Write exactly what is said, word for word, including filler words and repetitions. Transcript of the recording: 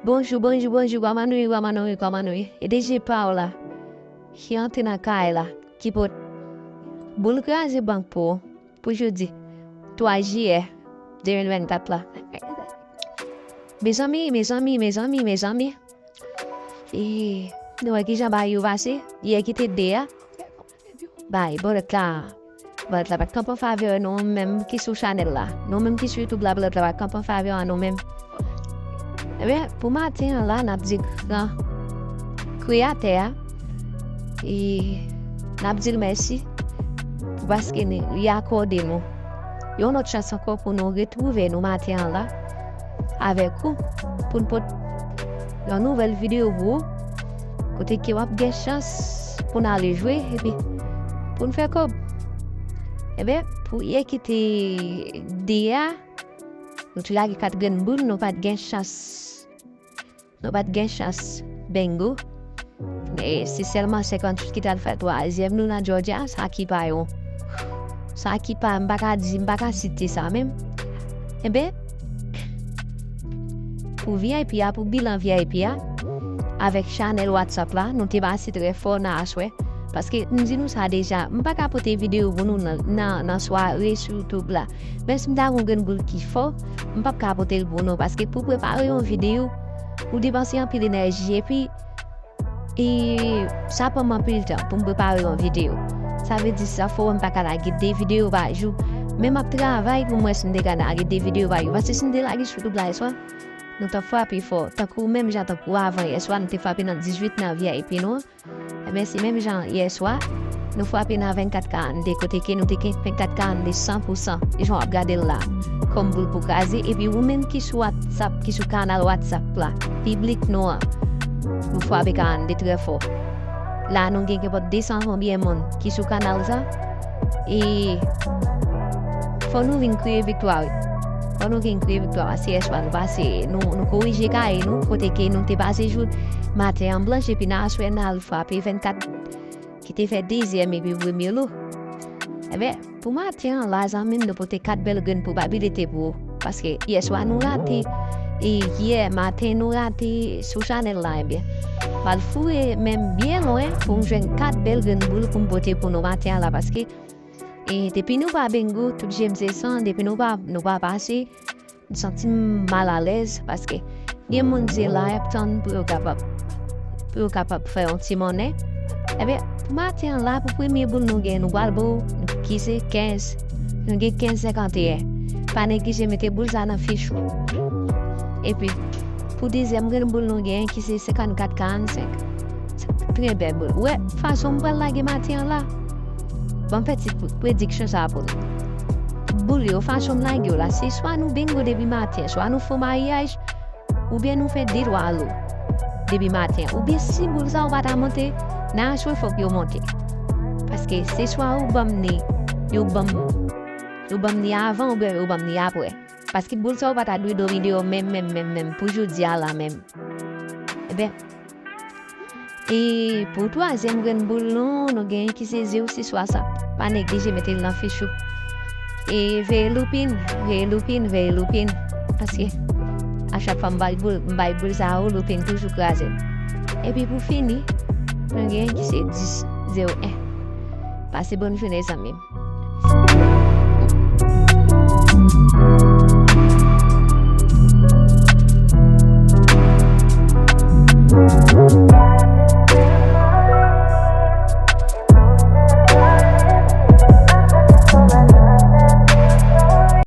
Bonjou, bonjou, bonjou, kòman nou ye, kòman nou ye, kòman nou ye? E D J pa w la, ki antre nan kay la, ki pot boul kraze bank pou ou, pou jodi twa jiyè de mil vennkat la. Mezanmi, mezanmi, mezanmi, mezanmi. E, nou wè kijan bagay yo pase? Yè ki te de a, bay, bòlèt la. Bòlèt la pa t kanpe an favè nou menm ki sou chanèl la. Nou menm ki sou YouTube la, bòlèt la pa t kanpe an favè an nou menm. Ebyen, pou maten an la, n ap di gran Kreyatè a, e n ap di l mèsi pou paske li akòde nou yon lòt chans ankò pou nou retwouve nou maten an la avèk ou, pou n pot yon nouvèl videyo pou ou, kote ke w ap gen chans pou n ale jwe, epi pou n fè kòb. Ebyen, pou yè ki te de a, nou te lage kat grenn boul, nou pa t gen chans. Nou pa t gen chans. Bingo. E se sèlman senkanntuit ki t al fè twazyèm nou nan Georgia, sa ki pa yon. Sa ki pa, m pa ka di, m pa ka site sa menm. Enben, pou V I P a, pou bilan V I P a, avèk chanèl WhatsApp la, nou te pase trè fò nan aswè. Paske m di nou sa deja, m pa ka pote videyo pou nou nan, nan, nan sware sou YouTube la. Menm si m ta gen yon grenn boul ki fò, m p ap ka pote l pou nou. Paske pou prepare yon videyo, ou depanse anpil enèji. Epi, e sa pran m anpil tan pou m prepare yon videyo. Sa vle di sa fò m pa ka lage de videyo pa jou. Men m ap travay pou m wè si m te ka lage de videyo pa jou. Paske si m te lage sou YouTube la yèswa, nou t ap frape fò. Tankou menm jan tankou avan yèswa, nou te frape nan dizuit nan V I P nou an. Ebyen, se menm jan yèswa, nou frape nan vennkat karannde, kote ke nou te gen vennkat karannde san pou san, jan w ap gade l la, kòm boul pou kraze, epi ou menm ki sou WhatsApp, ki sou kanal WhatsApp la, piblik nou an, nou frape karannde trè fò. La, nou gen kenpòt de san konbyen moun ki sou kanal sa, e fò nou vin kriye viktwa, wi. Fò nou vin kriye viktwa, paske yèswa nou pase, nou, nou korije kay nou, kote ke nou te pase jou maten an blanch, epi nan aswè n al frape vennkat ki te fè dezyèm epi premye lo. Ebyen, pou maten an la, zanmi m, nou pote kat bèl grenn pwobabilite pou ou. Paske yèswa nou rate, e yè maten nou rate sou chanèl la, ebyen, m al foure men m byen lwen pou m jwenn kat bèl grenn boul pou m pote pou nou maten an la, paske, e depi nou pa bingo, tout je m se san, depi nou pa, nou pa pase, m santi m malalèz, paske gen moun se la y ap tann pou yo kapab, pou yo kapab fè yon ti monnen. Ebyen, pou maten an la, pou premye boul nou gen, nou pral bo, ki se kenz. Nou gen kenz senkanteyen. Pa neglije mete boul sa nan fich ou. Epi, pou dezyèm grenn boul nou gen, ki se senkannkat karannsenk. Trè bèl boul. Ou wè fason m pral lage maten an la? Ban m fè ti pre-, prediksyon sa pou nou. Boul yo, fason m lage yo la, se swa nou bingo depi maten, swa nou fè maryaj, oubyen nou fè de twa lo depi maten. Oubyen si boul sa yo pa ta monte, nan aswè fòk yo monte. Paske se swa yo ban m ni, yo ban m, yo ban m ni avan oubyen yo ban m ni apre. Paske boul sa yo pa ta dwe dòmi deyò menm, menm, menm, menm, pou jodi a la menm. Ebyen, e pou twazyèm grenn boul nou, nou genyen ki se zewo sis swasant. Pa neglije mete l nan fich ou. E veye loupin, veye loupin, veye loupin. Paske a chak fwa m bay boul, m bay boul sa yo, loupin toujou kraze m. Epi pou fini, nou genyen ki se dis, zewo en. Pase bòn jounen, zanmi m.